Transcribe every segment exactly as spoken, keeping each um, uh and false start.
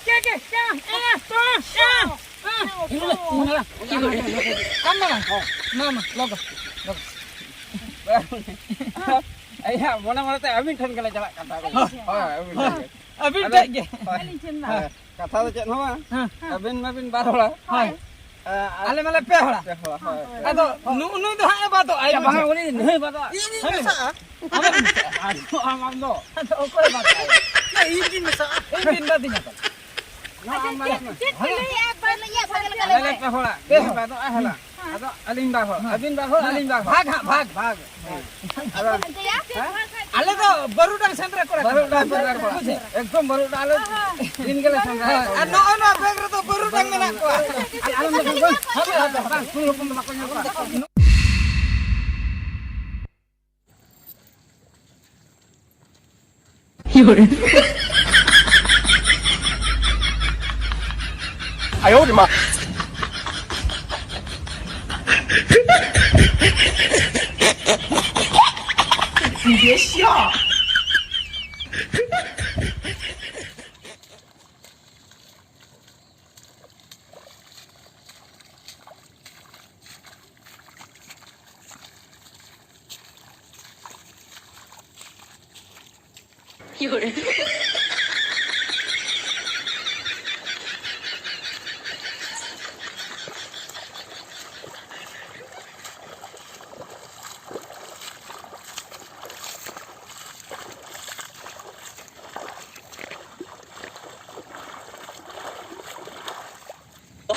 ᱪᱮᱫ, ᱪᱮᱫ, ᱪᱮᱫ, ᱮ, ᱛᱚ, ᱮ, ᱮ᱾ ᱟᱢ ᱢᱟᱲᱟᱝ, ᱢᱟ, ᱢᱟ, ᱞᱚᱜᱚ, ᱞᱚᱜᱚ᱾ ᱟᱭᱟᱜ ᱢᱚᱱᱮ ᱢᱚᱱᱮ ᱛᱮ ᱟᱹᱵᱤᱱ ᱴᱷᱮᱱ ᱜᱮᱞᱮ ᱪᱟᱞᱟᱜ ᱠᱟᱱ ᱛᱟᱦᱮᱸᱫ᱾ ᱦᱳᱭ, ᱟᱹᱵᱤᱱ ᱴᱷᱮᱱ ᱜᱮ᱾ ᱟᱹᱵᱤᱱ ᱟᱫᱚ, ᱴᱷᱮᱱ ᱜᱮ᱾ ᱦᱳᱭ, ᱟᱹᱞᱤᱧ ᱴᱷᱮᱱ ᱫᱚ᱾ ᱦᱳᱭ, ᱠᱟᱛᱷᱟ ᱫᱚ ᱪᱮᱫ ᱦᱚᱸ ᱵᱟᱝ᱾ ᱦᱮᱸ᱾ ᱟᱹᱵᱤᱱ ᱢᱟᱵᱤᱱ ᱵᱟᱨ ᱦᱚᱲᱟ᱾ ᱦᱳᱭ᱾ ᱟᱨ ᱟᱞᱮ ᱢᱟᱞᱮ ᱯᱮ ᱦᱚᱲᱟ᱾ ᱯᱮ ᱦᱚᱲᱟ, ᱦᱳᱭ, ᱯᱮ᱾ ᱟᱫᱚ ᱱᱩ-, ᱱᱩᱭ ᱫᱚ ᱦᱟᱸᱜ ᱮ ᱵᱟᱫᱚᱜᱼᱟ, ᱟᱭ ᱵᱟᱝᱟ, ᱵᱩᱡᱷᱟᱹᱣ᱾ ᱩᱱᱤ ᱱᱩᱭ ᱵᱟᱫᱚᱜᱼᱟ᱾ ᱤᱧᱤᱧ ᱦᱮᱸ᱾ ᱢᱮᱥᱟᱜᱼᱟ᱾ ᱟᱢ ᱫᱚ ᱚᱠᱚᱭ ᱵᱟᱫᱚᱜᱼᱟ? ᱤᱧ ᱜᱤᱧ ᱢᱮᱥᱟᱜᱼᱟ᱾ ᱤᱧ ᱵᱤᱱ ᱵᱟᱫᱤᱧᱟ ᱛᱟᱦᱞᱮ᱾ ᱱᱚᱣᱟ ᱟᱢ ᱢᱟᱱᱮ ᱪᱮᱫ ᱯᱮ ᱞᱟᱹᱭᱟ? ᱟᱞᱮ ᱞᱮ ᱯᱮ ᱦᱚᱲᱟ᱾ ᱯᱮ ᱦᱚᱲ᱾ ᱵᱟᱫᱚᱜᱼᱟ, ᱦᱮᱞᱟ᱾ ᱟᱫᱚ ᱟᱹᱞᱤᱧ ᱵᱟᱨ ᱦᱚᱲ, ᱟᱹᱵᱤᱱ ᱵᱟᱨ ᱦᱚᱲ, ᱟᱹᱞᱤᱧ ᱵᱟᱨ ᱦᱚᱲ᱾ ᱵᱷᱟᱜᱽ ᱦᱟᱸᱜ, ᱵᱷᱟᱜᱽ, ᱵᱷᱟᱜᱽ᱾ ᱟᱫᱚ, ᱦᱮᱸ? ᱟᱞᱮ ᱫᱚ ᱵᱟᱹᱨᱩᱰᱟᱝ ᱥᱮᱸᱫᱽᱨᱟ ᱠᱚᱲᱟ ᱠᱟᱱᱟ ᱞᱮ᱾ ᱵᱟᱹᱨᱩᱰᱟᱝ ᱥᱮᱸᱫᱽᱨᱟ ᱠᱚᱲᱟ᱾ ᱵᱩᱡᱷᱟᱹᱣ? ᱮᱠᱫᱚᱢ ᱵᱟᱹᱨᱩᱰᱟᱝ ᱟᱞᱮ ᱫᱤᱱ ᱜᱮᱞᱮ ᱥᱮᱸᱫᱽᱨᱟ ᱠᱚᱣᱟ᱾ ᱟᱨ ᱱᱚᱜᱼᱚ ᱱᱚᱣᱟ ᱵᱮᱜᱽ ᱨᱮᱫᱚ ᱵᱟᱹᱨᱩᱰᱟᱝ ᱢᱮᱱᱟᱜ ᱠᱚᱣᱟ᱾ ᱟᱞᱮ ᱫᱚ ᱵᱟᱝ, ᱵᱟᱝ, ᱠᱩᱲᱤ ᱦᱚᱯᱚᱱ ᱫᱚ ᱵᱟᱠᱚ ᱧᱮᱞ ᱠᱚᱣᱟ᱾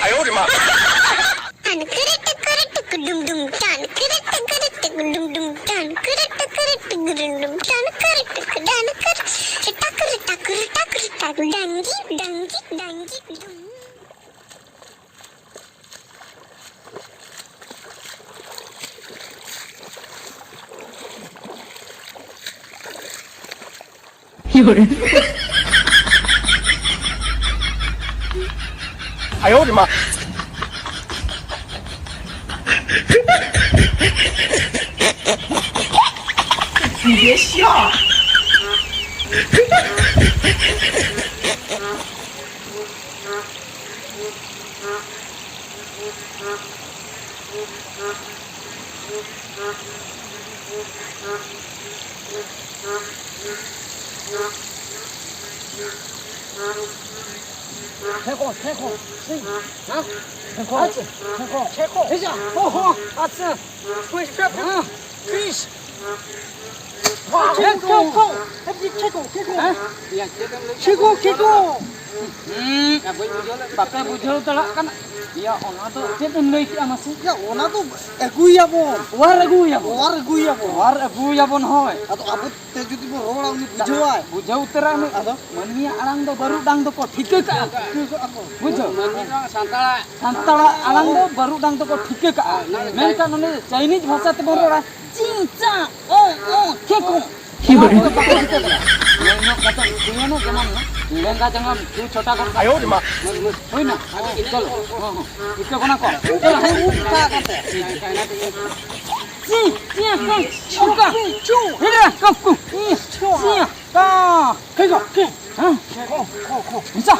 ᱟᱭᱳ ᱨᱮ ᱢᱟ᱾ ᱴᱟᱱ ᱠᱤᱨᱤ ᱴᱤᱠᱤᱨᱤ ᱴᱤᱠᱤ ᱰᱩᱢ ᱰᱩᱢ ᱴᱟᱱ ᱠᱤᱨᱤ ᱴᱤᱠᱤᱨᱤ ᱴᱤᱠᱤ ᱰᱩᱢ ᱰᱩᱢ ᱴᱟᱱ ᱠᱤᱨᱤ ᱴᱤᱠᱤᱨᱤ ᱴᱤᱠᱤ ᱰᱩᱢ ᱰᱩᱢ ᱴᱟᱱ ᱠᱤᱨᱤ ᱴᱤᱠᱤ ᱰᱟᱱ ᱠᱤᱨᱤ ᱴᱤᱠᱤ ᱴᱟᱠᱤᱨᱤ ᱴᱟᱠᱤᱨᱤ ᱴᱟᱠᱤᱨᱤ ᱴᱟᱠ ᱰᱟᱝᱜᱤ ᱰᱟᱝᱜᱤ ᱰᱟᱝᱜᱤ ᱰᱩᱢ᱾ ᱟᱭᱳ ᱨᱮ ᱢᱟ᱾ ঠেকো, ঠেকো, সেই, হ্যাঁ? ঠেকো, আচ্ছা, ঠেকো, ঠেকো। এই যা, ও হো, আচ্ছা। Fish, হ্যাঁ। Fish। ঠেকো, ঠেকো, ঠেকো। হ্যাঁ? ᱪᱮᱫ ᱮᱢ ᱞᱟᱹᱭ ᱠᱮᱫᱟ? ᱠᱷᱮᱠᱚ, ᱠᱷᱮᱠᱚ᱾ ᱦᱩᱸ, ᱵᱟᱯᱮ ᱵᱩᱡᱷᱟᱹᱣ ᱫᱟᱲᱮᱭᱟᱜ ᱠᱟᱱᱟ᱾ ᱭᱟ, ᱚᱱᱟ ᱫᱚ ᱪᱮᱫ ᱮᱢ ᱞᱟᱹᱭ ᱠᱮᱫᱟ ᱢᱟᱥᱮ? ᱭᱟ, ᱚᱱᱟ ᱫᱚ ᱟᱹᱜᱩᱭᱟᱵᱚᱱ᱾ ᱚᱣᱟᱨ ᱟᱹᱜᱩᱭᱟᱵᱚᱱ᱾ ᱚᱣᱟᱨ ᱟᱹᱜᱩᱭᱟᱵᱚᱱ᱾ ᱚᱣᱟᱨ ᱟᱹᱜᱩᱭᱟᱵᱚᱱ, ᱦᱳᱭ᱾ ᱟᱫᱚ ᱟᱵᱚ ᱛᱮ ᱡᱩᱫᱤ ᱵᱚᱱ ᱨᱚᱲᱟ, ᱩᱱᱤ ᱵᱩᱡᱷᱟᱹᱣᱟᱭ᱾ ᱵᱩᱡᱷᱟᱹᱣ ᱩᱛᱟᱹᱨᱟ ᱩᱱᱤ᱾ ᱟᱫᱚ? ᱢᱟᱹᱱᱢᱤᱭᱟᱜ ᱟᱲᱟᱝ ᱫᱚ ᱵᱟᱹᱨᱩᱰᱟᱝ ᱫᱚᱠᱚ ᱴᱷᱤᱠᱟᱹ ᱠᱟᱜᱼᱟ᱾ ᱴᱷᱤᱠᱟᱹ ᱠᱟᱜᱼᱟ ᱠᱚ᱾ ᱵᱩᱡᱷᱟᱹᱣ? ᱢᱟᱹᱱᱢᱤ ᱫᱚ ᱥᱟᱱᱛᱟᱲᱟᱜ ᱥᱟᱱᱛᱟᱲᱟᱜ ᱟᱲᱟᱝ ᱫᱚ ᱵᱟᱹᱨᱩᱰᱟᱝ ᱫᱚᱠᱚ ᱴᱷᱤᱠᱟᱹ ᱠᱟᱜᱼᱟ᱾ ᱦᱳᱭ, ᱚᱱᱟ ᱫᱚ ᱢᱮᱱᱠᱷᱟᱱ ᱩᱱᱤ ᱪᱟᱭᱱᱤᱡᱽ ᱵᱷᱟᱥᱟ ᱛᱮᱵᱚᱱ ᱨᱚᱲᱟ, ᱪᱤᱝ ᱪᱟᱝ ᱚ ᱚ ᱠᱷᱮᱠᱚ᱾ ᱚᱱᱟ ᱠᱚᱫᱚ ᱵᱟᱠᱚ ᱴᱷᱤᱠᱟᱹ ᱫᱟᱲᱮᱭᱟᱜᱼᱟ᱾ ᱢᱮᱱ ᱧᱚᱜ ᱠᱟᱛᱮ ᱴᱷᱤᱠᱟᱹᱭᱮᱱᱟ, ᱡᱮᱢᱚᱱ ᱞᱮᱸᱜᱟ ᱡᱟᱸᱜᱟ ᱛᱩ ᱪᱷᱚᱴᱟ ᱠᱚ᱾ ᱟᱭᱳ ᱨᱮ ᱢᱟ᱾ ᱦᱩᱭᱱᱟ? ᱪᱚᱞᱚ᱾ ᱦᱚᱸ, ᱦᱚᱸ᱾ ᱤᱠᱟᱹ ᱠᱚᱱᱟ ᱠᱚ᱾ ᱪᱚᱞᱚ, ᱦᱮᱸ᱾ ᱪᱤᱝ ᱪᱤᱝ ᱦᱮᱸ᱾ ᱪᱩᱠᱟ᱾ ᱦᱤᱲᱟ ᱠᱟᱯᱠᱩ᱾ ᱪᱤᱝ ᱠᱟ᱾ ᱠᱷᱮᱠᱚ, ᱠᱷᱮᱠᱚ᱾ ᱦᱮᱸ? ᱠᱷᱮᱠᱚ, ᱠᱷᱮᱠᱚ᱾ ᱦᱤᱥᱟ᱾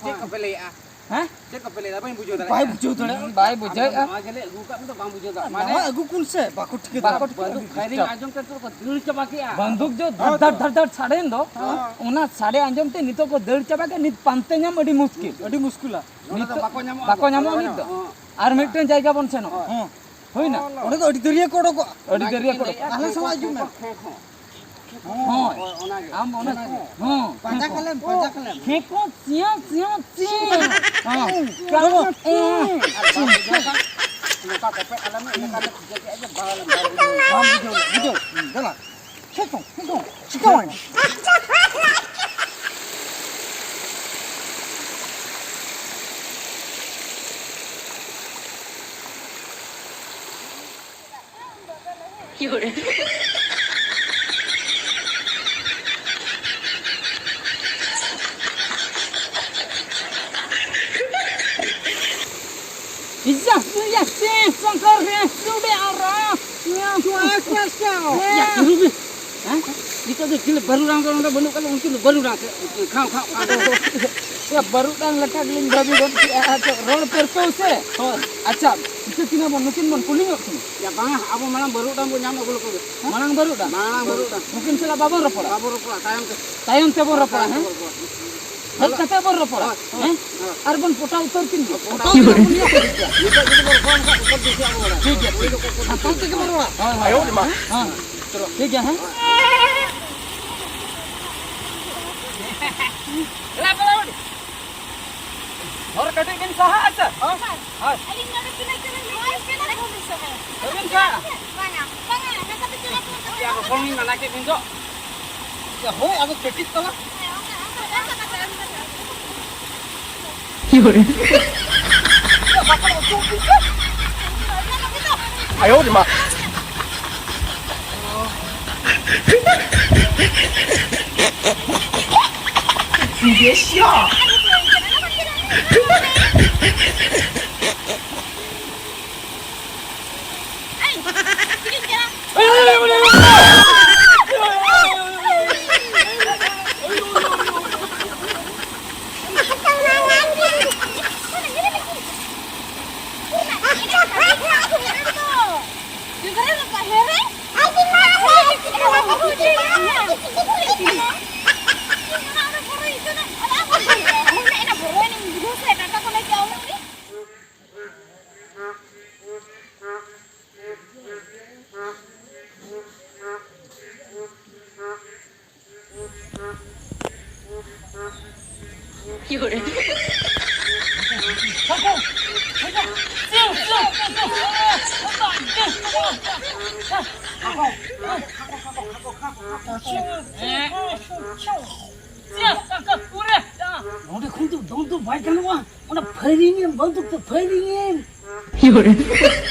ᱪᱮᱫ ᱠᱚᱯᱮ ᱞᱟᱹᱭᱮᱜᱼᱟ? ᱦᱮᱸ? ᱪᱮᱫ ᱠᱚᱯᱮ ᱞᱟᱹᱭᱮᱫᱟ? ᱵᱟᱹᱧ ᱵᱩᱡᱷᱟᱹᱣ ᱫᱟᱲᱮᱭᱟᱜ ᱵᱟᱭ ᱠᱟᱱᱟ᱾ ᱵᱩᱡᱷᱟᱹᱣ ᱫᱟᱲᱮᱭᱟᱜᱼᱟ᱾ ᱵᱟᱭ ᱵᱩᱡᱷᱟᱹᱣᱮᱫᱼᱟ᱾ ᱱᱟᱣᱟ ᱜᱮᱞᱮ ᱟᱹᱜᱩ ᱠᱟᱜ ᱢᱮ ᱫᱚ ᱵᱟᱝ ᱵᱩᱡᱷᱟᱹᱣ ᱫᱟ᱾ ᱢᱟᱱᱮ ᱱᱟᱣᱟ ᱟᱹᱜᱩ ᱠᱩᱱ ᱥᱮ, ᱵᱟᱠᱚ ᱴᱷᱤᱠᱟᱹ ᱫᱟᱲᱮᱭᱟᱜᱼᱟ᱾ ᱵᱟᱠᱚ ᱴᱷᱤᱠᱟᱹ ᱫᱟᱲᱮᱭᱟᱜᱼᱟ᱾ ᱵᱟᱹᱱᱫᱩᱠ firing ᱟᱸᱡᱚᱢ ᱛᱮ ᱱᱤᱛᱚᱜ ᱠᱚ ᱫᱟᱹᱲ ᱪᱟᱵᱟ ᱠᱮᱜᱼᱟ᱾ ᱵᱟᱹᱱᱫᱩᱠ ᱡᱚ ᱫᱷᱟᱨ ᱫᱷᱟᱨ ᱫᱷᱟᱨ ᱫᱷᱟᱨ ᱥᱟᱰᱮᱭᱮᱱ ᱫᱚ, ᱦᱮᱸ᱾ ᱚᱱᱟ ᱥᱟᱰᱮ ᱟᱸᱡᱚᱢ ᱛᱮ ᱱᱤᱛᱚᱜ ᱠᱚ ᱫᱟᱹᱲ ᱪᱟᱵᱟ ᱠᱮᱜᱼᱟ᱾ ᱱᱤᱛ ᱯᱟᱱᱛᱮ ᱧᱟᱢ ᱟᱹᱰᱤ ᱢᱩᱥᱠᱤᱞᱟ᱾ ᱟᱹᱰᱤ ᱢᱩᱥᱠᱤᱞᱟ᱾ ᱱᱚᱰᱮ ᱫᱚ ᱱᱤᱛᱚᱜ ᱵᱟᱠᱚ ᱧᱟᱢᱚᱜᱼᱟ᱾ ᱵᱟᱠᱚ ᱧᱟᱢᱚᱜᱼᱟ ᱱᱤᱛ ᱫᱚ᱾ ᱦᱮᱸ᱾ ᱟᱨ ᱢᱤᱫᱴᱮᱱ ᱡᱟᱭᱜᱟ ᱵᱚᱱ ᱥᱮᱱᱚᱜᱼᱟ᱾ ᱦᱮᱸ᱾ ᱦᱩᱭᱱᱟ? ᱚᱸᱰᱮ ᱫᱚ ᱟᱹᱰᱤ ᱫᱟᱹᱨᱭᱟᱹ ᱠᱚ ᱚᱰᱚᱠᱚᱜᱼᱟ᱾ ᱟᱹᱰᱤ ᱫᱟᱹᱨᱭᱟᱹ ᱠᱚ ᱚᱰᱚᱠᱚᱜᱼᱟ᱾ ᱟᱞᱮ ᱥᱟᱞᱟᱜ ᱦᱤᱡᱩᱜ ᱢᱮ᱾ ᱦᱳᱭ, ᱚᱱᱟᱜᱮ᱾ ᱟᱢ ᱚᱱᱟ ᱠᱚ᱾ ᱦᱚᱸ᱾ ᱯᱟᱸᱡᱟ ᱠᱟᱞᱮᱢ, ᱯᱟᱸᱡᱟ ᱠᱟᱞᱮᱢ᱾ ᱠᱷᱮᱸᱠᱚ, ᱪᱤᱭᱟᱸ, ᱪᱤᱭᱟᱸ, ᱪᱤᱭᱟᱸ᱾ ᱦᱚᱸ᱾ ᱠᱷᱮᱸᱠᱚ, ᱪᱤᱭᱟᱸ᱾ ᱚᱱᱠᱟ ᱠᱚᱯᱮ ᱟᱞᱮ ᱢᱟ ᱮᱱᱮ ᱠᱷᱟᱱ ᱞᱮ ᱴᱷᱤᱠᱟᱹ ᱠᱮᱜᱼᱟ ᱡᱮ ᱵᱟᱝ, ᱵᱟᱝ ᱵᱩᱡᱷᱟᱹᱣ, ᱵᱩᱡᱷᱟᱹᱣ᱾ ᱦᱩᱸ, ᱫᱮᱞᱟ᱾ ᱪᱮᱫ ᱪᱚᱝ, ᱪᱮᱫ ᱪᱚᱝ, ᱪᱤᱠᱟᱹᱣᱟᱭ? ᱥᱚᱝᱠᱚᱨ ᱨᱮ ᱪᱩᱰᱮ ᱟᱨᱟ᱾ ᱪᱩᱣᱟ, ᱪᱩᱣᱟ, ᱪᱩᱣᱟ᱾ ᱭᱟ, ᱨᱩᱵᱤ᱾ ᱦᱮᱸ? ᱱᱤᱛᱚᱜ ᱫᱚ ᱪᱤᱞᱤ ᱵᱟᱹᱨᱩᱰᱟᱝ ᱫᱚ ᱱᱚᱰᱮ ᱵᱟᱹᱱᱩᱜ ᱠᱟᱫᱟ, ᱩᱱᱠᱤᱱ ᱫᱚ ᱵᱟᱹᱨᱩᱰᱟᱝ ᱛᱮ ᱠᱷᱟᱣ, ᱠᱷᱟᱣ, ᱠᱷᱟᱣ᱾ ᱭᱟ, ᱵᱟᱹᱨᱩᱰᱟᱝ ᱞᱮᱠᱟ ᱜᱮᱞᱤᱧ ᱵᱷᱟᱹᱵᱤ ᱜᱚᱫ ᱠᱮᱜᱼᱟ᱾ ᱟᱪᱪᱷᱟ, ᱨᱚᱲ ᱯᱟᱹᱨᱠᱟᱹᱣ ᱥᱮ᱾ ᱦᱳᱭ᱾ ᱟᱪᱪᱷᱟ, ᱩᱱᱠᱤᱱ ᱟᱵᱚ, ᱱᱩᱠᱤᱱ ᱵᱚᱱ ᱠᱩᱞᱤ ᱧᱚᱜ ᱠᱤᱱᱟ᱾ ᱭᱟ, ᱵᱟᱝᱟ, ᱟᱵᱚ ᱢᱟᱲᱟᱝ ᱵᱟᱹᱨᱩᱰᱟᱝ ᱵᱚᱱ ᱧᱟᱢ ᱟᱹᱜᱩ ᱞᱮᱠᱚ ᱜᱮ᱾ ᱦᱮᱸ? ᱢᱟᱲᱟᱝ ᱵᱟᱹᱨᱩᱰᱟᱝ? ᱢᱟᱲᱟᱝ ᱵᱟᱹᱨᱩᱰᱟᱝ᱾ ᱱᱩᱠᱤᱱ ᱥᱟᱞᱟᱜ ᱵᱟᱵᱚᱱ ᱨᱚᱯᱚᱲᱟ? ᱵᱟᱵᱚᱱ ᱨᱚᱯᱚᱲᱟ, ᱛᱟᱭᱚᱢ ᱛᱮ᱾ ᱛᱟᱭᱚᱢ ᱛᱮᱵᱚᱱ ᱨᱚᱯᱚᱲᱟ, ᱦᱮᱸ? ᱦᱮᱡ ᱠᱟᱛᱮ ᱵᱚᱱ ᱨᱚᱯᱚᱲᱟ᱾ ᱦᱳᱭ, ᱦᱳᱭ, ᱦᱮᱸ? ᱦᱳᱭ᱾ ᱟᱨ ᱵᱚᱱ ᱯᱚᱴᱟᱣ ᱩᱛᱟᱹᱨ ᱠᱤᱱ ᱜᱮ᱾ ᱯᱚᱴᱟᱣ ᱩᱛᱟᱹᱨ ᱠᱤᱱ ᱜᱮ᱾ ᱱᱤᱛᱚᱜ ᱡᱩᱫᱤ ᱵᱚᱱ ᱨᱚᱯᱚᱲ ᱠᱷᱟᱱ ᱵᱚᱛᱚᱨ ᱵᱮᱥᱤ ᱟᱵᱚ ᱵᱟᱲᱟᱭ᱾ ᱴᱷᱤᱠ ᱜᱮᱭᱟ, ᱴᱷᱤᱠ ᱜᱮᱭᱟ᱾ ᱥᱟᱱᱛᱟᱲ ᱛᱮᱜᱮ ᱵᱚᱱ ᱨᱚᱲᱟ᱾ ᱦᱳᱭ, ᱦᱳᱭ, ᱦᱳᱭ᱾ ᱦᱮᱸ? ᱴᱷᱤᱠ ᱜᱮᱭᱟ, ᱦᱮᱸ? ᱦᱚᱨ ᱠᱟᱹᱴᱤᱡ ᱵᱤᱱ ᱥᱟᱦᱟᱜᱼᱟ, ᱥᱮ? ᱦᱳᱭ᱾ ᱦᱳᱭ᱾ ᱟᱹᱞᱤᱧ ᱱᱚᱰᱮ ᱛᱤᱱᱟᱹᱜ ᱪᱚᱞᱚᱠ ᱞᱤᱧ ᱵᱩᱡᱽ ᱠᱮᱫᱟ᱾ ᱵᱟᱹᱵᱤᱱ ᱥᱟᱦᱟᱜᱼᱟ? ᱵᱟᱝᱟ, ᱵᱟᱝᱟ, ᱱᱚᱝᱠᱟ ᱫᱚ ᱪᱚᱞᱚᱠ ᱵᱟᱝ ᱠᱟᱱᱟ᱾ ᱭᱟ, ᱨᱚᱯᱚᱲ ᱞᱤᱧ ᱢᱟᱱᱟ ᱠᱮᱫ ᱵᱤᱱ ᱫᱚ᱾ ᱭᱟ, ᱦᱳᱭ, ᱟᱫᱚ ᱠᱟᱹᱴᱤᱡ ᱛᱟᱞᱟᱝ᱾ ᱦᱮᱸ, ᱚᱱᱠᱟ, ᱚᱱᱠᱟ, ᱚᱱᱠᱟ ᱠᱟᱛᱮ, ᱚᱱᱠᱟ ᱠᱟᱛᱮ᱾ ᱠᱤ ᱦᱚᱲ? ᱭᱟ, ᱵᱟᱠᱚ ᱚᱪᱚᱜ ᱵᱤᱱ ᱥᱮ᱾ ᱟᱭᱳ ᱨᱮ ᱢᱟ᱾ ᱱᱚᱰᱮ ᱠᱷᱚᱱ ᱫᱚ ᱫᱚᱱ ᱫᱚ ᱵᱟᱭ ᱜᱟᱱᱚᱜᱼᱟ᱾ ᱚᱱᱟ firing ᱮᱢ, ᱵᱚᱱᱫᱩᱠ ᱛᱮ firing ᱮᱢ᱾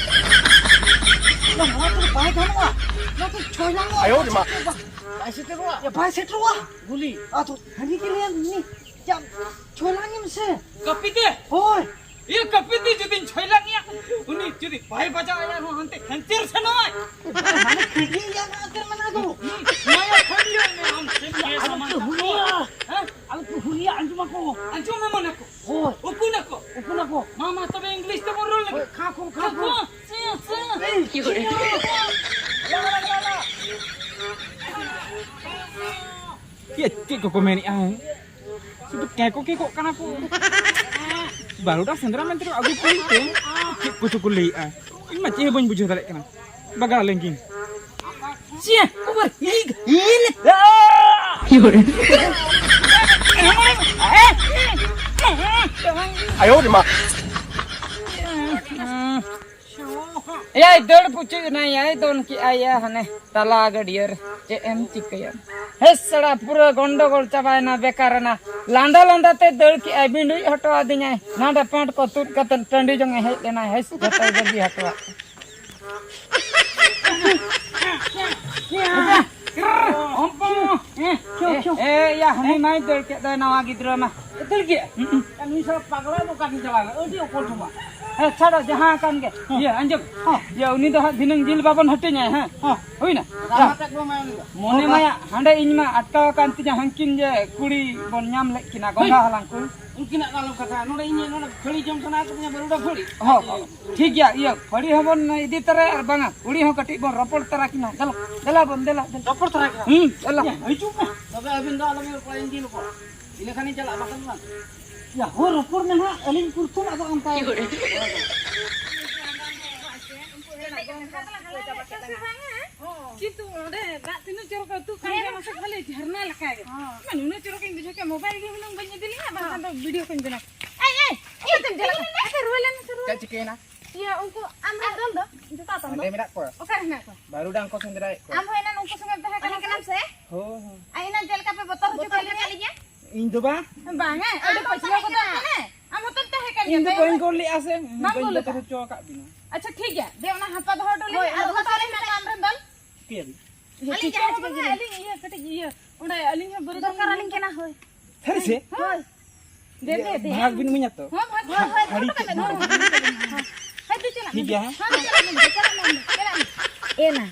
ᱚᱱᱟ ᱱᱚᱣᱟ ᱛᱮᱫᱚ ᱵᱟᱭ ᱜᱟᱱᱚᱜᱼᱟ᱾ ᱱᱚᱣᱟ ᱫᱚ ᱪᱷᱚᱭ ᱞᱟᱝ ᱟᱭᱳ ᱨᱮ ᱢᱟ᱾ ᱵᱟᱭ ᱥᱮᱴᱮᱨᱚᱜᱼᱟ᱾ ᱮ, ᱵᱟᱭ ᱥᱮᱴᱮᱨᱚᱜᱼᱟ᱾ ᱜᱩᱞᱤ᱾ ᱟᱫᱚ ᱦᱟᱹᱱᱤ ᱜᱮ ᱞᱟᱹᱭᱟ, ᱩᱱᱤ ᱪᱟ-, ᱪᱷᱚᱭ ᱞᱟᱝ ᱮᱢ ᱥᱮ᱾ ᱠᱟᱹᱯᱤ ᱛᱮ? ᱦᱳᱭ᱾ ᱤᱭᱟᱹ ᱠᱟᱹᱯᱤ ᱛᱮ ᱡᱩᱫᱤᱧ ᱪᱷᱚᱭ ᱞᱟᱝ ᱮᱭᱟ, ᱩᱱᱤ ᱡᱩᱫᱤ ᱵᱟᱭ ᱵᱟᱡᱟᱣ ᱮᱭᱟ ᱨᱮᱦᱚᱸ ᱦᱟᱱᱛᱮ ᱠᱷᱮᱱᱪᱮᱨ ᱥᱮᱱᱚᱜᱼᱟᱭ᱾ ᱢᱟᱱᱮ ᱴᱷᱤᱠ ᱜᱮᱭᱟ, ᱱᱚᱣᱟ ᱩᱛᱟᱹᱨ ᱢᱮᱱᱟᱜ ᱫᱚ᱾ ᱦᱩᱸ, ᱱᱚᱣᱟ ᱠᱷᱟᱹᱞᱤ ᱟᱢ ᱥᱮᱢ ᱜᱮ ᱟᱞᱚ ᱥᱟᱢᱟᱱ ᱯᱮ ᱛᱟᱠᱚ᱾ ᱦᱩᱞᱤᱭᱟ᱾ ᱦᱮᱸ? ᱟᱞᱚ ᱯᱮ ᱦᱩᱞᱤᱭᱟ, ᱟᱸᱡᱚᱢ ᱟᱠᱚ᱾ ᱟᱸᱡᱚᱢ ᱮᱢᱟᱱ ᱟᱠᱚ᱾ ᱦᱳᱭ᱾ ᱩᱠᱩᱱ ᱟᱠᱚ᱾ ᱩᱠᱩᱱ ᱟᱠᱚ᱾ ᱢᱟ, ᱢᱟ, ᱛᱚᱵᱮ ᱤᱝᱞᱤᱥ ᱛᱮᱵᱚᱱ ᱨᱚᱲ ᱞᱮᱜᱮ᱾ ᱦᱳᱭ, ᱠᱷᱟ ᱠᱚ, ᱠᱷᱟ ᱠᱷᱟ ᱠᱚ᱾ ᱠᱚ᱾ ᱥᱮ, ᱥᱮ᱾ ᱮᱭ, ᱪᱮᱫ ᱠᱚᱠᱚ ᱢᱮᱱᱮᱜᱼᱟ? ᱥᱩᱫᱷᱩ ᱠᱮᱸᱠᱚ ᱠᱮᱸᱠᱚᱜ ᱠᱟᱱᱟ ᱠᱚ᱾ ᱵᱟᱨᱚᱴᱟ ᱥᱮᱸᱫᱽᱨᱟ ᱢᱮᱱᱛᱮ ᱠᱚ ᱟᱹᱜᱩ ᱠᱚᱣᱟ ᱛᱮ ᱪᱮᱫ ᱠᱚᱪᱚ ᱠᱚ ᱞᱟᱹᱭᱮᱜᱼᱟ᱾ ᱤᱧ ᱢᱟ ᱪᱮᱫ ᱦᱚᱸ ᱵᱟᱹᱧ ᱵᱩᱡᱷᱟᱹᱣ ᱫᱟᱲᱮᱭᱟᱜ ᱠᱟᱱᱟ᱾ ᱵᱟᱜᱟᱲ ᱞᱮᱱ ᱜᱤᱧ᱾ ᱪᱮᱫ? ᱩᱵᱟᱨ ᱦᱤᱞ ᱦᱤᱞ᱾ ᱟᱭᱳ ᱨᱮ ᱢᱟ᱾ ᱮᱭᱟᱭ ᱫᱟᱹᱲ ᱯᱩᱪᱩᱡ ᱮᱱᱟᱭ, ᱮᱭᱟᱭ ᱫᱚᱱ ᱠᱮᱜᱼᱟᱭ, ᱭᱟ ᱦᱟᱱᱮ ᱛᱟᱞᱟ ᱜᱟᱹᱰᱭᱟᱹ ᱨᱮ᱾ ᱪᱮᱫ ᱮᱢ ᱪᱤᱠᱟᱹᱭᱟ? ᱦᱮ ᱥᱟᱲᱟ, ᱯᱩᱨᱟᱹ ᱜᱚᱱᱰᱚᱜᱳᱞ ᱪᱟᱵᱟᱭᱮᱱᱟ, ᱵᱮᱠᱟᱨ ᱮᱱᱟ᱾ ᱞᱟᱸᱫᱟ ᱞᱟᱸᱫᱟ ᱛᱮ ᱫᱟᱹᱲ ᱠᱮᱜᱼᱟᱭ, ᱵᱤᱸᱰᱩᱡ ᱦᱚᱴᱚ ᱟᱹᱫᱤᱧᱟᱭ᱾ ᱱᱟᱰᱮ ᱯᱮᱱᱴ ᱠᱚ ᱛᱩᱫ ᱠᱟᱛᱮ ᱴᱟᱺᱰᱤ ᱡᱚᱝ ᱮ ᱦᱮᱡ ᱞᱮᱱᱟᱭ᱾ ᱦᱮᱥ, ᱡᱚᱛᱚᱭ ᱵᱟᱹᱜᱤ ᱦᱚᱴᱚᱣᱟᱜ᱾ ᱦᱚᱯᱚᱱ᱾ ᱮ, ᱮ, ᱭᱟ, ᱦᱟᱹᱱᱤ ᱢᱟᱭ ᱫᱟᱹᱲ ᱠᱮᱫ ᱫᱚᱭ, ᱱᱟᱣᱟ ᱜᱤᱫᱽᱨᱟᱹ ᱢᱟ᱾ ᱫᱟᱹᱲ ᱠᱮᱫ? ᱦᱩᱸ᱾ ᱱᱩᱭ ᱥᱟᱞᱟ ᱯᱟᱜᱽᱞᱟ ᱫᱚ ᱚᱠᱟ ᱠᱤᱱ ᱪᱟᱞᱟᱣ ᱮᱱᱟ? ᱟᱹᱰᱤ ᱚᱠᱚᱞ ᱴᱷᱚᱢᱟ᱾ ᱦᱮᱸ, ᱪᱷᱟᱲᱚ, ᱡᱟᱦᱟᱸ ᱠᱟᱱ ᱜᱮ᱾ ᱦᱮᱸ᱾ ᱤᱭᱟᱹ, ᱟᱸᱡᱚᱢ᱾ ᱦᱮᱸ᱾ ᱤᱭᱟᱹ, ᱩᱱᱤ ᱫᱚ ᱦᱟᱸᱜ ᱫᱷᱤᱱᱟᱹᱝ ᱡᱤᱞ ᱵᱟᱵᱚᱱ ᱦᱟᱹᱴᱤᱧᱟᱭ, ᱦᱮᱸ᱾ ᱦᱮᱸ᱾ ᱦᱩᱭᱱᱟ? ᱨᱟᱢᱟ ᱛᱮᱫ ᱵᱚ ᱮᱢᱟᱭᱟ ᱩᱱᱤ ᱫᱚ᱾ ᱢᱚᱱᱮ ᱦᱮᱸ᱾ ᱢᱟᱭᱟ, ᱦᱟᱸᱰᱮ ᱤᱧ ᱢᱟ ᱟᱴᱠᱟᱣ ᱟᱠᱟᱱ ᱛᱤᱧᱟ, ᱦᱟᱝᱠᱤᱱ ᱡᱮ ᱠᱩᱲᱤ ᱵᱚᱱ ᱧᱟᱢ ᱞᱮᱫ ᱠᱤᱱᱟ, ᱜᱚᱸᱜᱷᱟ ᱦᱳᱭ᱾ ᱦᱟᱞᱟᱝ ᱠᱚ᱾ ᱩᱱᱠᱤᱱᱟᱜ ᱫᱚ ᱟᱞᱚᱢ ᱠᱟᱛᱷᱟᱭᱟ᱾ ᱱᱚᱰᱮ ᱤᱧ ᱱᱚᱰᱮ ᱯᱷᱟᱹᱲᱤ ᱡᱚᱢ ᱥᱟᱱᱟᱭᱮᱫ ᱠᱟᱫᱤᱧᱟ, ᱵᱟᱹᱨᱩᱰᱟ ᱯᱷᱟᱹᱲᱤ᱾ ᱦᱚᱸ, ᱦᱚᱸ᱾ ᱴᱷᱤᱠ ᱜᱮᱭᱟ, ᱤᱭᱟᱹ, ᱯᱷᱟᱹᱲᱤ ᱦᱚᱸᱵᱚᱱ ᱤᱫᱤ ᱛᱚᱨᱟᱭᱟ ᱟᱨ ᱵᱟᱝᱟ, ᱠᱩᱲᱤ ᱦᱚᱸ ᱠᱟᱹᱴᱤᱡ ᱵᱚᱱ ᱨᱚᱯᱚᱲ ᱛᱚᱨᱟ ᱠᱤᱱᱟ᱾ ᱫᱮᱞᱟ, ᱫᱮᱞᱟ ᱵᱚᱱ, ᱫᱮᱞᱟ, ᱫᱮᱞᱟ᱾ ᱨᱚᱯᱚᱲ ᱛᱚᱨᱟ ᱠᱤᱱᱟ? ᱦᱩᱸ, ᱫᱮᱞᱟ᱾ ᱭᱟ, ᱦᱤᱡᱩᱜ ᱢᱮ᱾ ᱛᱚᱵᱮ ᱟᱹᱵᱤᱱ ᱫᱚ ᱟᱞᱚᱵᱤᱱ ᱨᱚᱯᱚᱲᱟ, ᱤᱧ ᱜᱤᱧ ᱨᱚᱯᱚᱲᱟ᱾ ᱤᱱᱟᱹ ᱠᱷᱟᱱᱤᱧ ᱪᱟᱞᱟᱜᱼᱟ, ᱵᱟᱠᱷᱟᱱ ᱵᱟᱝ᱾ ᱭᱟ, ᱦᱳ, ᱨᱚᱯᱚᱲ ᱢᱮ ᱱᱟᱦᱟᱜ, ᱟᱹᱞᱤᱧ ᱯᱨᱚᱛᱷᱚᱢ, ᱟᱫᱚ ᱟᱢ ᱛᱟᱭᱚᱢ᱾ ᱠᱤᱱᱛᱩ ᱚᱸᱰᱮ ᱫᱟᱜ ᱛᱤᱱᱟᱹᱜ ᱪᱚᱨᱚᱠ ᱟᱹᱛᱩᱜ ᱠᱟᱱ ᱜᱮᱭᱟ, ᱢᱟᱥᱮ ᱠᱷᱟᱹᱞᱤ ᱡᱷᱟᱨᱱᱟ ᱞᱮᱠᱟ ᱜᱮ᱾ ᱦᱚᱸ᱾ ᱢᱟ, ᱱᱩᱱᱟᱹᱜ ᱪᱚᱨᱚᱠᱤᱧ ᱵᱩᱡᱷᱟᱹᱣ ᱠᱮᱫ, ᱢᱳᱵᱟᱭᱤᱞ ᱜᱮ ᱦᱩᱱᱟᱹᱝ ᱵᱟᱹᱧ ᱤᱫᱤ ᱞᱮᱜᱼᱟ, ᱵᱟᱝᱠᱷᱟᱱ ᱫᱚ ᱵᱷᱤᱰᱤᱭᱳ ᱠᱚᱧ ᱵᱮᱱᱟᱣ᱾ ᱮᱭ, ᱮᱭ, ᱚᱠᱟᱛᱮᱢ ᱪᱟᱞᱟᱜ ᱠᱟᱱᱟ? ᱮᱭ, ᱨᱩᱣᱟᱹᱲ ᱞᱮᱱ ᱢᱮᱥᱮ, ᱨᱩᱣᱟᱹᱲ᱾ ᱪᱮᱫ ᱪᱤᱠᱟᱹᱭᱮᱱᱟ? ᱤᱭᱟᱹ, ᱩᱱᱠᱩ ᱟᱢ ᱨᱮᱱ ᱫᱚᱞ ᱫᱚ? ᱡᱚᱛᱚ ᱟᱛᱟᱝ ᱫᱚ? ᱚᱸᱰᱮ ᱢᱮᱱᱟᱜ ᱠᱚᱣᱟ᱾ ᱚᱠᱟᱨᱮ ᱦᱮᱱᱟᱜ ᱠᱚᱣᱟ? ᱵᱟᱹᱨᱩᱰᱟᱝ ᱠᱚ ᱥᱮᱸᱫᱽᱨᱟᱭᱮᱫ ᱠᱚᱣᱟ᱾ ᱟᱢ ᱦᱚᱸ ᱮᱱᱟᱱ ᱩᱱᱠᱩ ᱥᱚᱸᱜᱮ ᱛᱟᱦᱮᱸ ᱠᱟᱱᱟ ᱥᱮ? ᱦᱳᱭ, ᱦᱳᱭ᱾ ᱟᱨ ᱮᱱᱟᱱ ᱪᱮᱫ ᱞᱮᱠᱟ ᱯᱮ ᱵᱚᱛᱚᱨ ᱦᱚᱪᱚ ᱵᱚᱛᱚᱨ ᱠᱮᱫ ᱞᱤᱧᱟ? ᱦᱚᱪᱚ ᱠᱮᱫ ᱞᱤᱧᱟ? ᱤᱧ ᱫᱚ ᱵᱟᱝ᱾ ᱵᱟᱝ, ᱦᱮᱸ? ᱟᱹᱰᱤ ᱟᱢ ᱦᱚᱸᱢ ᱯᱟᱹᱪᱷᱞᱟᱹ ᱛᱟᱦᱮᱸ ᱠᱚᱫᱚ ᱠᱟᱱᱟ᱾ ᱠᱟᱱᱟ᱾ ᱟᱢ ᱦᱚᱸᱛᱚᱢ ᱛᱟᱦᱮᱸ ᱠᱟᱱ ᱜᱮᱭᱟ, ᱤᱧ ᱫᱚ ᱛᱟᱭᱚᱢ ᱵᱟᱹᱧ ᱨᱮ᱾ ᱜᱚᱞ ᱞᱮᱫᱼᱟ ᱥᱮ, ᱵᱟᱢ ᱵᱟᱹᱧ ᱜᱚᱞ ᱵᱚᱛᱚᱨ ᱞᱮᱫᱟ᱾ ᱦᱚᱪᱚ ᱟᱠᱟᱫ ᱵᱤᱱᱟ᱾ ᱟᱪᱪᱷᱟ, ᱴᱷᱤᱠ ᱜᱮᱭᱟ᱾ ᱫᱮ, ᱚᱱᱟ ᱦᱟᱯᱟ ᱫᱚᱦᱚ ᱦᱚᱴᱚ ᱞᱮᱢ, ᱦᱳᱭ, ᱟᱨ ᱟᱨ ᱚᱠᱟ ᱚᱠᱟ ᱛᱟᱞᱮ ᱨᱮ ᱢᱮᱱᱟᱜ ᱢᱮᱱᱟᱜ ᱠᱚᱣᱟ ᱟᱢ ᱨᱮᱱ ᱫᱚᱞ? ᱪᱤᱠᱟᱹᱭᱟᱵᱤᱱ? ᱟᱹᱞᱤᱧ ᱪᱤᱠᱟᱹ ᱡᱟᱦᱟᱸ ᱦᱚᱸ ᱵᱟᱝᱟ, ᱵᱟᱹᱞᱤᱧ ᱟᱹᱞᱤᱧ ᱤᱭᱟᱹ, ᱠᱟᱹᱴᱤᱡ ᱤᱭᱟᱹ, ᱚᱸᱰᱮ ᱟᱹᱞᱤᱧ ᱦᱚᱸ ᱵᱩᱨᱩ ᱫᱚᱨᱠᱟᱨ ᱫᱚᱞᱤᱧ ᱟᱹᱞᱤᱧ ᱠᱟᱱᱟ, ᱦᱳᱭ᱾ ᱥᱟᱹᱨᱤ ᱥᱮ? ᱦᱳᱭ᱾ ᱫᱮ, ᱫᱮ, ᱫᱮ᱾ ᱵᱷᱟᱜᱽ ᱵᱤᱱ ᱤᱢᱟᱹᱧᱟ ᱛᱚ? ᱦᱳᱭ, ᱵᱷᱟᱜᱽ, ᱦᱳᱭ, ᱦᱳᱭ, ᱦᱟᱹᱲᱤ ᱦᱳᱭ, ᱛᱮᱫ ᱦᱳᱭ, ᱢᱟ᱾ ᱦᱳᱭ, ᱦᱳᱭ᱾ ᱦᱳᱭ, ᱫᱮ, ᱪᱟᱞᱟᱜ ᱴᱷᱤᱠ ᱢᱮ᱾ ᱜᱮᱭᱟ, ᱦᱮᱸ? ᱦᱳᱭ, ᱪᱟᱞᱟᱜ ᱢᱮ, ᱪᱟᱞᱟᱜ ᱢᱮ, ᱪᱟᱞᱟᱜ ᱢᱮ᱾ ᱮᱱᱟ,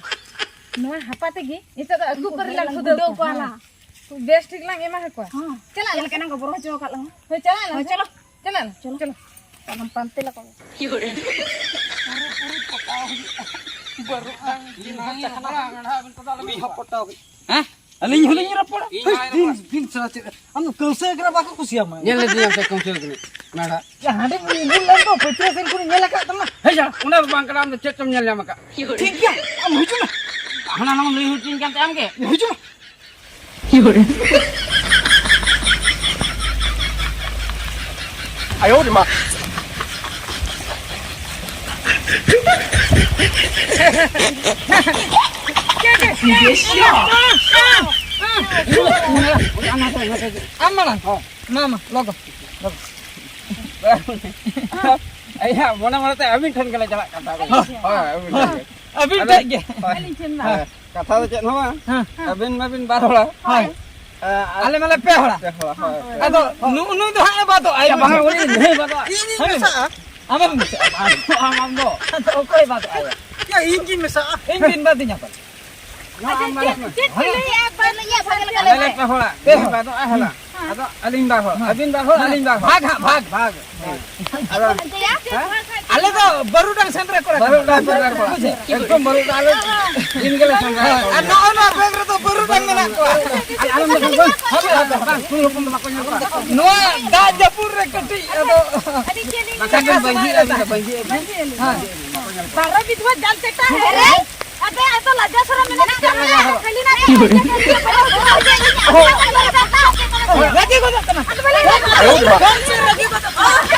ᱱᱚᱣᱟ ᱦᱟᱯᱟ ᱛᱮᱜᱮ ᱱᱤᱛᱚᱜ ᱫᱚ ᱟᱹᱠᱩ ᱠᱚᱨᱮ ᱞᱟᱝ ᱠᱷᱩᱫᱟᱹᱣ ᱠᱷᱩᱫᱟᱹᱣ ᱠᱚᱣᱟ᱾ ᱠᱚᱣᱟ ᱞᱟᱝ᱾ ᱵᱮᱥ ᱴᱷᱤᱠ ᱞᱟᱝ ᱮᱢᱟ ᱠᱚᱣᱟ᱾ ᱦᱚᱸ᱾ ᱪᱟᱞᱟᱜ ᱪᱮᱫ ᱞᱮ ᱞᱮᱠᱟᱱᱟᱜ ᱠᱚ ᱵᱚᱨᱚ ᱦᱚᱪᱚ ᱟᱠᱟᱫ ᱞᱟᱝᱟ? ᱦᱳᱭ, ᱪᱟᱞᱟᱜ ᱞᱟᱝ᱾ ᱦᱳᱭ, ᱪᱚᱞᱚ᱾ ᱪᱟᱞᱟᱜ ᱞᱟᱝ᱾ ᱪᱚᱞᱚ᱾ ᱪᱚᱞᱚ᱾ ᱛᱟᱲᱟᱢ ᱯᱟᱱᱛᱮ ᱞᱟᱜᱟᱣ᱾ ᱯᱩᱨᱟᱹ, ᱯᱩᱨᱟᱹ ᱯᱚᱴᱟᱣ ᱦᱩᱭᱩᱜᱼᱟ᱾ ᱵᱟᱹᱨᱩ ᱰᱟᱝ ᱡᱤᱞ ᱦᱚᱸ ᱪᱟᱠᱷᱱᱟ᱾ ᱢᱤᱫ ᱦᱚᱸ ᱯᱚᱴᱟᱣ ᱦᱩᱭᱩᱜᱼᱟ᱾ ᱦᱮᱸ? ᱟᱹᱞᱤᱧ ᱦᱚᱸᱞᱤᱧ ᱨᱚᱯᱚᱲᱟ᱾ ᱤᱧ ᱦᱳᱭ, ᱦᱚᱸᱧ ᱫᱤᱱ, ᱨᱚᱯᱚᱲᱟ᱾ ᱫᱤᱱ ᱥᱟᱨᱟ ᱪᱮᱫ? ᱟᱢ ᱫᱚ ᱠᱟᱹᱣᱥᱟᱹ ᱠᱟᱱᱟ ᱵᱟᱠᱚ ᱠᱩᱥᱤᱭᱟᱢᱟ᱾ ᱧᱮᱞ ᱞᱮᱫᱮᱭᱟᱢ ᱥᱮ ᱠᱟᱹᱣᱥᱟᱹ ᱠᱟᱹᱱᱟᱹᱧ? ᱢᱮᱲᱟ᱾ ᱭᱟ, ᱦᱟᱸᱰᱮ ᱩᱱᱤ ᱵᱩᱞ ᱞᱮᱱ ᱫᱚ ᱯᱟᱹᱪᱨᱟᱹ ᱥᱮᱱ ᱠᱷᱚᱱᱤᱧ ᱧᱮᱞ ᱟᱠᱟᱫ ᱛᱟᱢᱟ᱾ ᱦᱮᱸ ᱭᱟ, ᱚᱱᱟ ᱫᱚ ᱵᱟᱝ ᱠᱟᱱᱟ, ᱟᱢ ᱫᱚ ᱪᱮᱫ ᱪᱚᱢ ᱧᱮᱞ ᱧᱟᱢ ᱟᱠᱟᱫ? ᱴᱷᱤᱠ ᱜᱮᱭᱟ, ᱟᱢ ᱦᱤᱡᱩᱜ ᱢᱮ᱾ ᱦᱟᱱᱟ ᱱᱟᱣᱟᱢ ᱞᱟᱹᱭ ᱦᱚᱪᱚᱧ ᱠᱟᱱ ᱛᱟᱦᱮᱸ ᱟᱢ ᱜᱮ? ᱦᱤᱡᱩᱜ ᱢᱮ᱾ ᱟᱢ ᱢᱟᱲᱟᱝ᱾ ᱦᱚᱸ᱾ ᱢᱟ, ᱢᱟ, ᱞᱚᱜᱚ, ᱞᱚᱜᱚ᱾ ᱟᱭᱟ, ᱢᱚᱱᱮ ᱢᱚᱱᱮ ᱛᱮ ᱟᱹᱵᱤᱱ ᱴᱷᱮᱱ ᱜᱮᱞᱮ ᱪᱟᱞᱟᱜ ᱠᱟᱱ ᱛᱟᱦᱮᱸ᱾ ᱦᱳᱭ, ᱦᱳᱭ, ᱟᱹᱵᱤᱱ ᱴᱷᱮᱱ ᱜᱮ᱾ ᱦᱳᱭ᱾ ᱟᱹᱞᱤᱧ ᱴᱷᱮᱱ ᱢᱟ᱾ ᱦᱳᱭ᱾ ᱠᱟᱛᱷᱟ ᱫᱚ ᱪᱮᱫ ᱦᱚᱸ ᱵᱟᱝ᱾ ᱦᱮᱸ᱾ ᱟᱹᱵᱤᱱ ᱢᱟᱵᱤᱱ ᱵᱟᱨ ᱦᱚᱲᱟ᱾ ᱦᱳᱭ᱾ ᱟᱨ ᱟᱞᱮ ᱢᱟᱞᱮ ᱯᱮ ᱦᱚᱲᱟ᱾ ᱯᱮ ᱦᱚᱲᱟ, ᱦᱳᱭ᱾ ᱟᱫᱚ ᱱᱩ-, ᱱᱩᱭ ᱫᱚ ᱦᱟᱸᱜ ᱮ ᱵᱟᱫᱚᱜᱼᱟ᱾ ᱭᱟ, ᱵᱟᱝᱟ, ᱩᱱᱤ ᱫᱚ ᱦᱮᱸ ᱵᱟᱫᱚᱜᱼᱟ᱾ ᱤᱧᱤᱧ ᱢᱮᱥᱟᱜᱼᱟ᱾ ᱟᱢᱮᱢ ᱢᱮᱥᱟᱜᱼᱟ᱾ ᱟᱢ, ᱟᱢ ᱫᱚ᱾ ᱟᱫᱚ ᱚᱠᱚᱭ ᱵᱟᱫᱚᱜᱼᱟ? ᱭᱟ, ᱤᱧ ᱜᱤᱧ ᱢᱮᱥᱟᱜᱼᱟ᱾ ᱤᱧ ᱵᱤᱱ ᱵᱟᱫᱤᱧᱟ ᱯᱟᱞᱮ᱾ ᱱᱚᱣᱟ ᱟᱢ ᱢᱟᱱᱮ ᱪᱮᱫ, ᱪᱮᱫ ᱯᱮ ᱞᱟᱹᱭᱟ? ᱵᱟᱞᱮ ᱞᱟᱹᱭᱟ, ᱵᱟᱞᱮ ᱞᱟᱹᱭᱟ᱾ ᱟᱞᱮ ᱞᱮ ᱯᱮ ᱦᱚᱲᱟ᱾ ᱯᱮ ᱦᱚᱲ᱾ ᱵᱟᱫᱚᱜᱼᱟ, ᱦᱮᱞᱟ᱾ ᱦᱮᱸ᱾ ᱟᱫᱚ ᱟᱹᱞᱤᱧ ᱵᱟᱨ ᱦᱚᱲ, ᱦᱮᱸ᱾ ᱟᱹᱵᱤᱱ ᱵᱟᱨ ᱦᱚᱲ, ᱢᱟᱱᱮ ᱟᱹᱞᱤᱧ ᱵᱟᱨ ᱦᱚᱲ᱾ ᱵᱷᱟᱜᱽ ᱦᱟᱸᱜ, ᱵᱷᱟᱜᱽ, ᱵᱷᱟᱜᱽ᱾ ᱦᱮᱸ᱾ ᱟᱫᱚ, ᱦᱮᱸ? ᱟᱞᱮ ᱫᱚ ᱵᱟᱹᱨᱩᱰᱟᱝ ᱥᱮᱸᱫᱽᱨᱟ ᱠᱚᱲᱟ ᱠᱟᱱᱟ᱾ ᱵᱟᱹᱨᱩᱰᱟᱝ ᱥᱮᱸᱫᱽᱨᱟ ᱠᱚᱲᱟ᱾ ᱵᱩᱡᱷᱟᱹᱣ? ᱮᱠᱫᱚᱢ ᱵᱟᱹᱨᱩᱰᱟᱝ ᱟᱞᱮ ᱫᱤᱱ ᱜᱮᱞᱮ ᱥᱮᱸᱫᱽᱨᱟ ᱦᱮᱸ, ᱠᱚᱣᱟ᱾ ᱟᱨ ᱱᱚᱜᱼᱚ ᱱᱚᱣᱟ ᱵᱮᱜᱽ ᱨᱮᱫᱚ ᱵᱟᱹᱨᱩᱰᱟᱝ ᱢᱮᱱᱟᱜ ᱠᱚᱣᱟ᱾ ᱟᱨ ᱟᱞᱮ ᱫᱚ ᱵᱟᱝ, ᱵᱟᱝ, ᱠᱩᱲᱤ ᱦᱚᱯᱚᱱ ᱫᱚ ᱵᱟᱠᱚ ᱧᱮᱞ ᱠᱚᱣᱟ᱾ ᱱᱚᱣᱟ ᱫᱟᱜ ᱡᱟᱹᱯᱩᱫ ᱨᱮ ᱠᱟᱹᱴᱤᱡ ᱟᱫᱚ ᱵᱟᱠᱷᱟᱱ ᱵᱮᱱ ᱵᱟᱹᱧᱪᱤᱜᱼᱟ, ᱟᱹᱵᱤᱱ ᱫᱚ ᱵᱟᱹᱧᱪᱤᱜᱼᱟ᱾ ᱦᱮᱸ᱾ ᱵᱟᱨᱚ ᱵᱤᱫᱷᱣᱟ ᱡᱟᱞ ᱪᱮᱴᱟ ᱦᱮ ᱨᱮ, ᱟᱯᱮ ᱟᱫᱚ ᱞᱟᱡᱟ ᱥᱚᱨᱚᱢ ᱢᱮᱱᱟᱜ ᱛᱟᱯᱮᱭᱟ? ᱠᱷᱟᱹᱞᱤ ᱱᱟ ᱨᱟᱹᱜᱤ ᱜᱚᱫᱚᱜ ᱠᱟᱱᱟ᱾ ᱟᱫᱚ ᱵᱟᱞᱮ ᱨᱟᱹᱜᱤ ᱜᱚᱫᱚᱜ ᱠᱟᱱᱟ᱾